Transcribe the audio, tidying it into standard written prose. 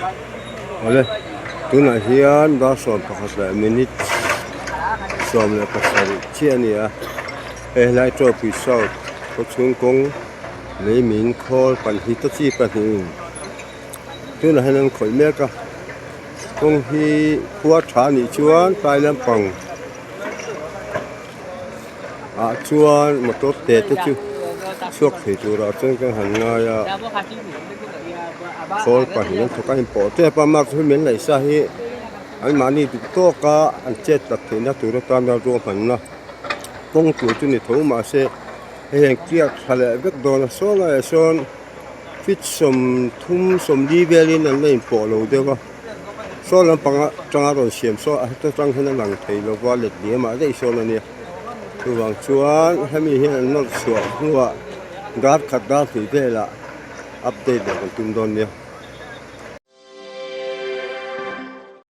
Awle tunah hian dar 11 leh minute 17 chiah a ni a hei helai trophy south khawchhung kawng lei min khawl pahnih te chi pahnihin tunah hian an khawih mek a kawng hi khua tha a nih chuan tlai lampang ah chuan motor te te chu chhuak thei turah chuan kan han ngai a khawl pahnih an thawk a inpawh tep a mark hi min laih sa hi anmahni duh tawk a an chet tak theihna tur atana ruahmanna kawng tur chu ni tho mahse hei hian clear tha leh vek dawn a sawn laiah sawn feet 30 40 velin an la inpawh lo deuh a saw lampang atanga rawn siam saw a heta tang hian a lang thei lo va let diamah daih sawn a nia chuvang chuan hemi hian an nawr chhuah hnuah dar khat dar hnih velah update leh kan tum dawn nia.